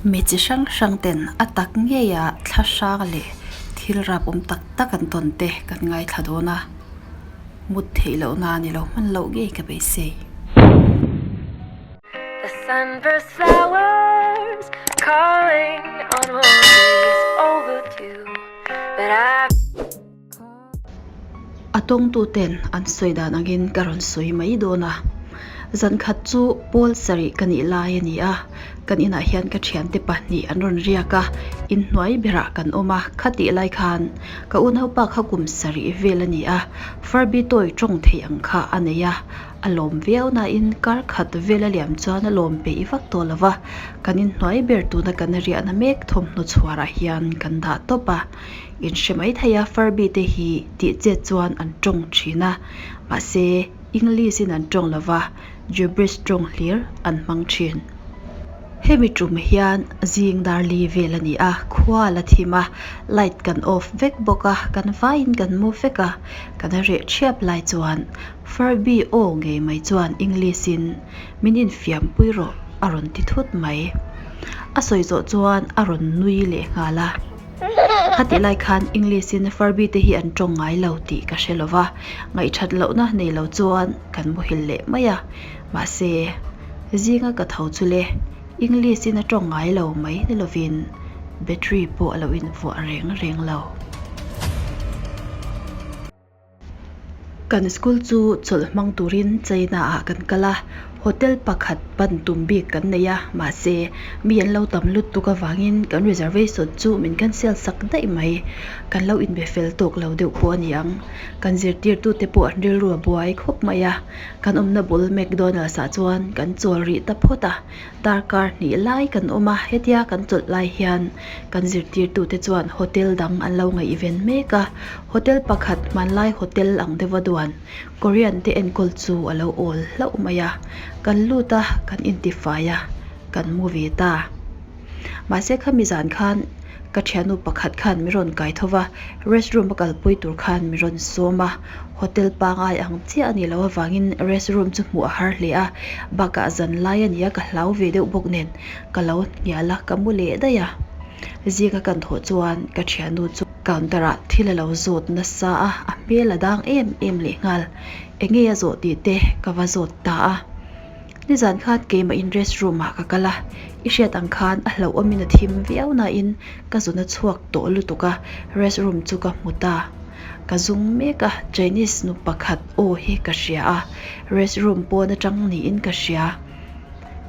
Mi chi hrang hrang ten a tak ngeia thla hrang leh thil rap awm tak tak an tawn te kan ngaithla dawn a, mut theih loh na ni lo hman loh ngei ka beisei. The sunburst flowers calling on roses overdue but I A tawngtuten an sawi dan angin ka rawn sawi mai dawn a, zan khat chu pawl sarih ka nih lai a ni a, kan inah hian ka thiante pahnih an rawn riak a, inhnuai berah kan awm a, khatih lai khan ka unaupa kha kum sarih vel a ni a, Furby toy tawng thei ang kha a nei a, a lawm viau nain kar khat vel a liam chuan a lawm peih vak tawh lo va, kan inhnuai ber tuna kan riahna mek thawmhnaw chhuarah hian kan dah tawp a. In hre mai thei a, Furby te hi tih chet chuan an tawng thin a, mahse English in an tawng lo va, gibberish tawng hlir an hmang thin. Hemi tum hian zing dar li vel a ni a, khua la thim a, light kan off vek bawk a, kan vaiin kan mu vek a, kan reh thiap lai chuan Furby aw ngei mai chuan English in min infiam pui rawh a rawn ti thut mai. A sawi zawh chuan a rawn nui leh nghal a. Khatih lai khan English in Furby te hi an tawng ngai lo tih ka hre lova, ngaihthat lohna nei lo chuan kan muhil leh mai a. Mahse, zinga ka tho chu le, English in a tawng ngai lo mai ni lovin battery pawh a lo invuah reng reng lo. Kan school chu chawlh hmang turin China ah kan kal a, hotel pakhat pan tum bik kan nei a, mahse mi an lo tam lutuk avangin kan reservation chu min cancel sak daih mai. Kan lo inbe fel tawk lo deuh pawh a ni ang. Kan zirtirtute pawh an rilru a buai khawp mai a, kan awmna bul McDonald's ah chuan kan chawl rih ta phawt a. Darkar hnih lai kan awm a, hetia kan chawlh lai hian kan zirtirtute chuan hotel dang an lo ngaihven mek a, hotel pakhat hmanlai hotel ang deuha duan Korean te enkawl chu a lo awl hlauh mai a, kan lut a, kan intifai a, kan mu ve ta. Mahse khami zan khan ka thiannu pakhat khan mi rawn kai tho va, restroom a kalpui tur khan mi rawn sawm a, hotel pangai ang chiah a nih loh avangin restroom chu hmuh a har hle a, bakah zan lai a ni a ka hlau ve deuh bawk nen ka lo hnial a, ka mu leh daih a. Zinga kan thawh chuan ka thiannu chu counter ah thil a lo zawt nasa a, a hmel a dang em em lehnghal, enge a zawh tih te ka va zawt ta a. Nizan khan keimah in rest room ah ka kal a, i hriat ang khan a hlauhawmin a thim viau nain ka zun a chhuak tawh lutuk a, rest room chu ka hmu ta. Ka zung mek a, Chinese nu pakhat aw hi ka hria a, rest room pawn atang niin ka hria.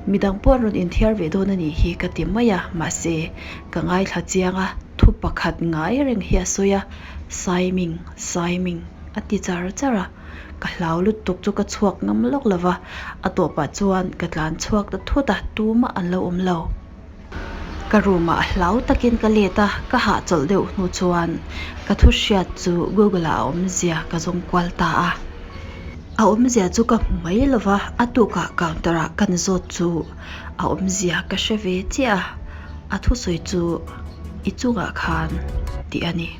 Midang pawh an rawn inthiar ve dawn a nih hi ka ti mai a, mahse ka ngaithla chiang a, thu pakhat ngai reng hi a sawi a, Saiming, Saiming a ti char char a. Ka hlau lutuk chu ka chhuak ngam lawk lo va, a tawpah chuan ka tlan chhuak ta thut a, tumah an lo awm lo. Ka room ah hlau takin ka let a, ka hahchawlh deuh hnu chuan ka thu hriat chu Google ah a awmzia ka zawng kual ta a. A awmzia chu ka hmu mai lo va, a tukah counter ah kan zawt chu a awmzia ka hre ve chiah a, a thusawi chu i chungah khan tih a ni.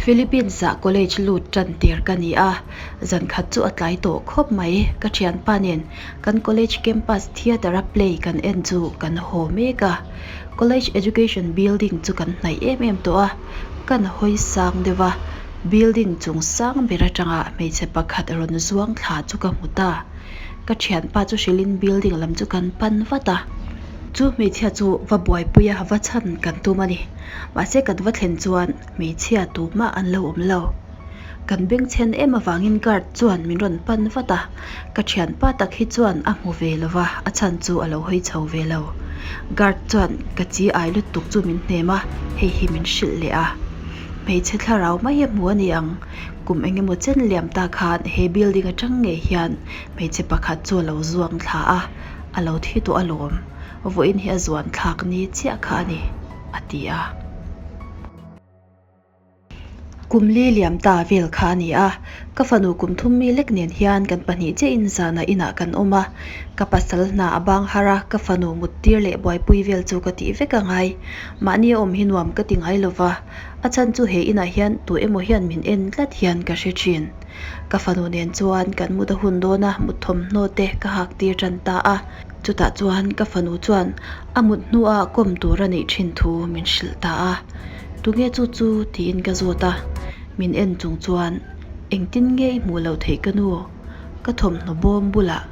Philippines-ah college lut tan tir ka ni a, zan khat chu a tlai tawh khawp mai. Ka thianpa nen kan college campus theatre-a play kan en chu kan haw mek a. College education building chu kan hnaih em em tawh a, kan hawi sang deuh a, building chung sang ber atanga hmeichhe pakhat rawn zuang thla chu ka hmu ta. Ka thianpa chu hrilhin building lam chu kan pan vat a. Chu hmeichhia chu va buaipui a, va chhan kan tum a ni. Mahse kan va thlen chuan hmeichhia tumah an lo awm lo. Kan bengchhen em avangin guard chuan min rawn pan vat a, ka thianpa tak hi chuan a hmu ve lo va, a chhan chu a lo hawi chho ve lo. Guard chuan ka chi ai lutuk chu min hnem a, hei hi min hrilh leh a. Hmeichhe thlarau mai a hmu a ni ang. Kum eng emaw chen liam ta khan he building atang ngei hian hmeichhe pakhat chu a lo zuang thla a. A lo thi tawh alawm, vawiin hi a zuan thlak ni chiah kha a ni, a ti a. Kum li liam ta vel kha a ni a, ka fanu kum thum mi lek nen hian kan pahnih chiahin zanah inah kan awm a, ka pasal hna a bang har a, ka fanu mut tir leh buaipui vel chu ka tih vek a ngai. Mahni a awm hi nuam ka ti ngai lo va, a chhan chu he inah hian tu emaw hian min en tlat hian ka hre thin. Ka fanu nen chuan kan mut a hun dawn a, mut thawmhnaw te ka hak tir tan ta a, chutah chuan ka fanu chuan a mut hnua kawm tur a neih thin thu min hrilh ta a. Tunge chu chu? tiin ka zawt a, min en chung chuan engtin nge i hmuh loh theih ka nu? Ka thawmhnaw bawm bulah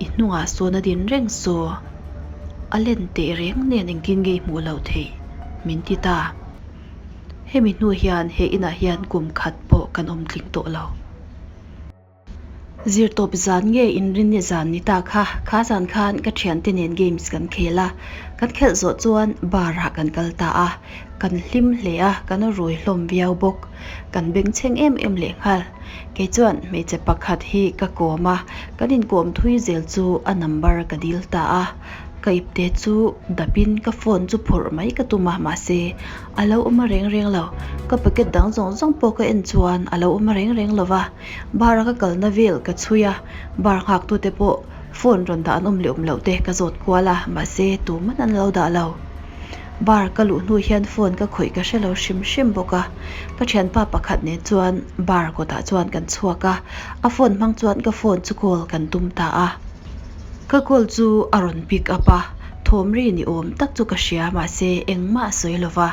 i hnungah sawn a din reng saw, a len teh reng nen engtin nge i hmuh loh theih? min ti ta. Hemi hnu hian he inah hian kum khat pawh kan awm tling tawh lo. Zirtawp zan nge inrinni zan ni ta kha, kha zan khan ka thiante nen games kan khel a, kan khelh zawh chuan bar ah kan kal ta a, kan hlim hle a, kan rui hlawm viau bawk, kan bengchheng em em leh nghal. Kei chuan hmeichhe pakhat hi ka kawm a, kan inkawm thui zel chu a number ka dil ta a, ka ipte chu dapin ka phone chu phawrh mai ka tum a, mahse a lo awm a reng reng lo, ka pocket dang zawng zawng pawh ka en chuan a lo awm a reng reng lo va. Bar a ka kalna vel ka chhui a, bar nghaktute pawh phone rawn dah an awm leh awm loh te ka zawt kual a, mahse tuman an lo dah lo. Bar ka luh hnu hian phone ka khawih ka hre lo hrim hrim bawk a, ka thianpa pakhat nen chuan bar kawtah chuan kan chhuak a, a phone hmang chuan ka phone chu call kan tum ta a. Ka call chu a rawn pick up a, thawm ri ni awm tak chu ka hria mahse engmah a sawi lo va.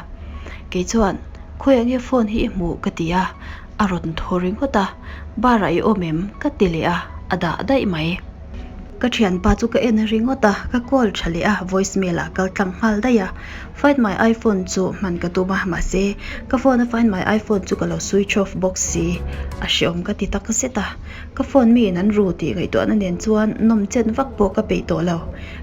Kei chuan, Khawiah nge phone hi i hmuh? ka ti a. A rawn thaw ringawt a, bar ah i awm em? ka ti leh a, a dah daih mai. Ka thianpa chu ka en ringawt a, ka call tha leh a, voice mail ah kal tlang nghal daih a. Find my iPhone chu hman ka tum a, mahse ka phone a find my iPhone chu ka lo switch off bawk si. A hreawm ka ti tak zet a, ka phone miin an ru tih ngaihtuahna nen chuan nawm chen vak pawh ka peih tawh lo.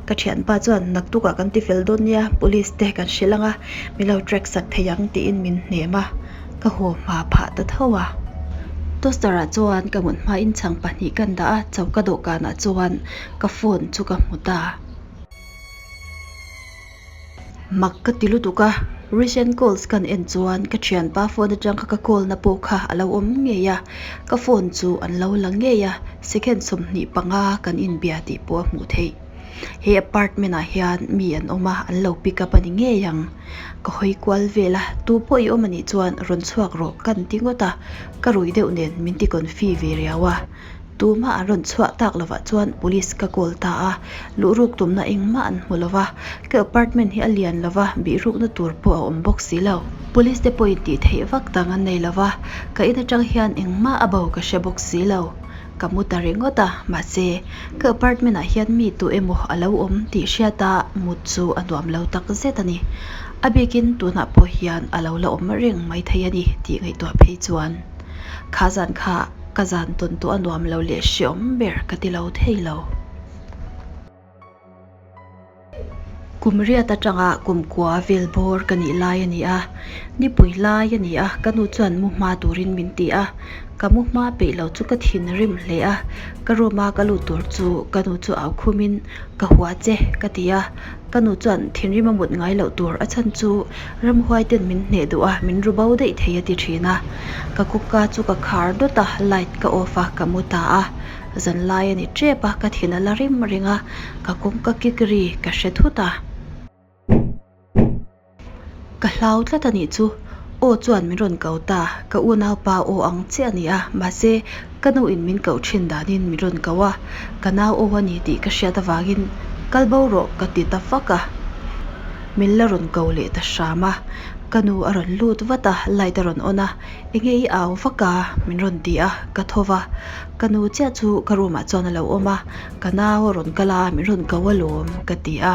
Ka thianpa chuan naktukah kan ti fel dawn nia, police te kan hrilh ang a, min lo track sak thei ang tiin min hnem a. Ka haw hma phah ta tho a. Toaster ah chuan ka mut hmain chhang pahnih kan dah a, choka dawhkanah chuan ka phone chu ka hmu ta. Mak ka ti lutuk a, recent calls kan en chuan ka thianpa phone atang kha ka call na pawh kha a lo awm ngei a, ka phone chu an lo la ngei a, second 25 kan inbia tih pawh a hmuh theih. He apartment ah hian mi an awm a, an lo pick up a ni ngei ang. Ka hawi kual vel a, tu pawh i awm a nih chuan rawn chhuak rawh ka an ti ngawt a, ka rui deuh nen min ti confi ve riau a. Tumah an rawn chhuah tak lovah chuan police ka call ta a, luhruk tumna engmah an hmu lova, ka apartment hi a lian lova, bihrukna tur pawh a awm bawk si lo. Police te pawhin tih theih vak dang an nei lova, ka in atang hian engmah a bo ka hre bawk si lo. Ka mu ta ringawt a, mahse, ka apartment ah hian mi tu emaw a lo awm tih hriat a mut chu a nuam lo tak zet a ni. A bikin tunah pawh hian a lo la awm reng mai thei a ni tih ngaihtuah phei chuan kha zan kha ka zan tawn tawh a nuam lo leh hreawm ber ka ti lo thei lo. Kum riat atanga kum kua vel bawr ka nih lai a ni a, nipui lai a ni a, ka nu chuan mu hma turin min ti a, ka mu hma peih lo chu ka thinrim hle a, ka room a ka lut tur chu ka nu chu au khumin ka hua che ka ti a, ka nu chuan thinrim a mut ngai loh tur a chhan chu ramhuai ten min hneh duh a, min ru bo daih thei a ti thin a, ka kawngka chu ka khar dawt a, light ka off a, ka mu ta a. Zan lai a ni tep a, ka thin a la rim ring a, ka kawngka kik ri ka hre thut a. Ka hlau tlat a nih chu, aw chuan min rawn ko ta, ka unaupa aw ang chiah a ni a, mahse ka nu in min koh thin danin min rawn ko a, ka nau aw a ni tih ka hriat avangin kal bo rawh ka ti ta fak a. Min la rawn ko leh ta hram a, ka nu a rawn lut vat a, light a rawn on a, Enge i au vak a? min rawn ti a, ka tho va. Ka nu chiah chu ka room ah chuan a lo awm a, ka nau a rawn kal a, min rawn ko alawm ka ti a.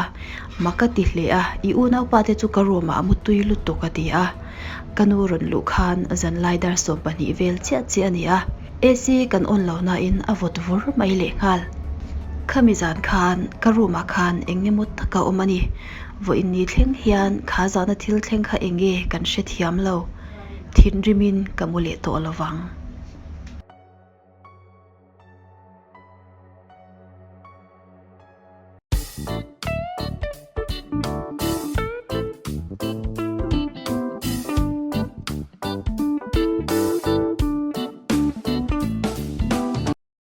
Mak ka ti hle a, i unaupa te chu ka room ah a mutui lutuk a ti a. Ka nu rawn luh khan zanlai dar 12 vel chiah chiah a ni a, AC kan on lo nain a vawt vur mai lehnghal. Khami zan khan ka room ah khan eng emaw tak a awm a ni. Vawiin ni thleng hian kha zana thil thleng kha eng nge kan hrethiam lo. Thinrimin ka mu leh tawh lo vang.